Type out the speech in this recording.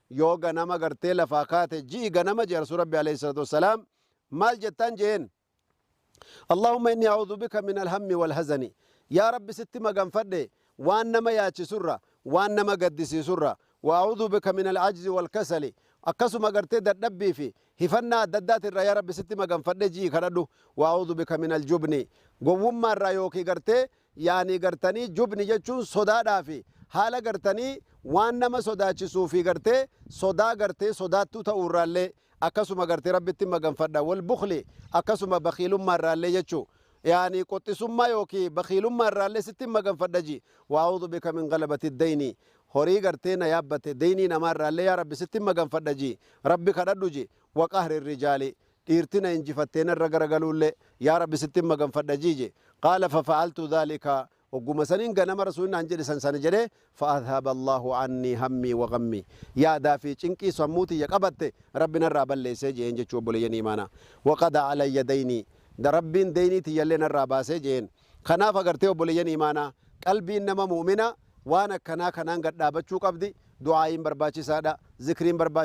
Yoo ganama gartee lafaa kaate ji'i ganama jee Rasuul Rabbi alayhi salaatu wassalaam maal jettaan jeen? Allahumma inni a'uudhu bika min alhammi wal hazani. Yaa Rabbi, sitti maganfadhe waan nama yaachisurra, waan nama gaddisiisurra. Wa a'uudhu bika min al'ajzi wal kasali. Akkasuma gartee dadhabbii fi hifannaa adda addaatirraa yaa Rabbi sitti maganfadhe ji'i kadhadhu. Wa a'uudhu bika min aljubni. Gowwummaarraa yookii gartee yaanii gartanii jubni jechuun sodaadhaa fi haala gartanii waan nama sodaachisuu fi gartee sodaa gartee sodaattuu ta'uurraallee akkasuma gartee Rabbitti maganfadha. Wal bukhli, akkasuma bakiilummaarraallee jechuu, yaani qoxxisummaa yookii bakiilummaarraallee sitti maganfadha ji. Wa a'uudhu bika min galabati dayni. Horii gartee na yaabbate, deynii namaarraallee yaa Rabbi sitti maganfadha ji Rabbi kadhadhu ji. Wa qahri rijaali, dhiirti na injifattee narra garagaluullee yaa Rabbi sitti maganfadha ji je. Qaala fafa'altu dhalika. Ogguma saniin ganama Rasuulli naan jedhe san sana jedhe. Fa'adhaba Allahu annii hammii wa ghammii, yaadaa fi cinqii sammuu tiyya qabatte Rabbi narraa balleessee jeen jechuu. Obboleeyyan iimaanaa, waqada alayya daynii, Rabbiin deynii tiyyallee narraa baasee jeen. Kanaaf agartee obboleeyyan iimaanaa, qalbiin nama mu'mina waan akkanaa kanaan gad dhaabachuu qabdi. Du'aayiin barbaachisaadha, zikriin barbaachisaadha.